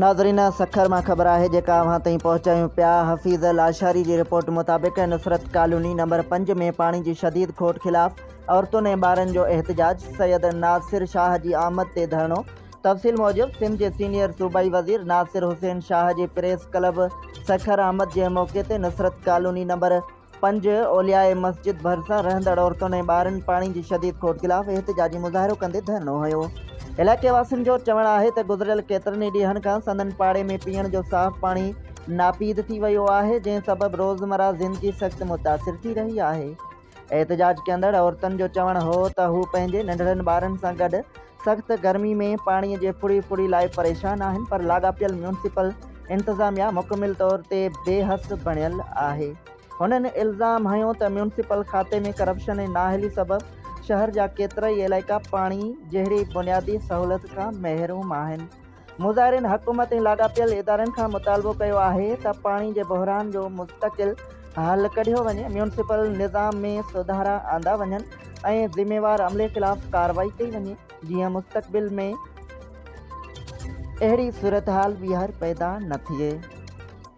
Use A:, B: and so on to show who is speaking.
A: ناظرين سکر مان خبر آهي جيڪا اوهان تائين پهچايون پيا حفيظ لاشاري جي رپورٽ مطابق نصرت ڪالوني نمبر 5 ۾ پاڻي جي شديد کوٽ خلاف عورتن ۽ ٻارن جو احتجاج سيد ناصر شاهه جي آمد تي ڌرڻو تفصيل موجب سنڌ جي سينيئر صوبائي وزير ناصر حسين شاهه جي پريس ڪلب سکر آمد جي موقعي تي نصرت ڪالوني نمبر 5 اولياء مسجد ڀرسان رهندڙ عورتن ۽ ٻارن پاڻي جي شديد کوٽ خلاف احتجاجي مظاهرو ڪندي ڌرڻو هنيو. علائقي واسين جو چوڻ آهي ته گذريل ڪيترن ئي ڏينهن کان سندن پاڙي ۾ پيئڻ جو صاف پاڻي ناپيد ٿي ويو آهي، جنهن سبب روزمره زندگي سخت متاثر ٿي رهي آهي. احتجاج ڪندڙ عورتن جو چوڻ هو ته هو پنهنجي ننڍڙن ٻارن سان گڏ سخت گرمي ۾ پاڻي جي ڦڙي ڦڙي لاء پريشان آهن پر لاڳاپيل ميونسپل انتظاميا مڪمل طور تي بي حس بڻيل آهي. هنن الزام هنيو ته ميونسپل کاتي ۾ ڪرپشن ۽ نااهلي سبب شهر جا ڪيترائي علائقا پاڻي جهڙي بنيادي سهولت کان محروم آهن. مظاهرين حڪومت ۽ لاڳاپيل ادارن کان مطالبو ڪيو آهي ته پاڻي جي بحران جو مستقل حل ڪڍيو وڃي، ميونسپل نظام ۾ سڌارا آندا وڃن ۽ ذميوار عملي خلاف ڪارروائي ڪئي وڃي جيئن مستقبل ۾ اهڙي صورتحال ٻيهر پيدا نه ٿئي.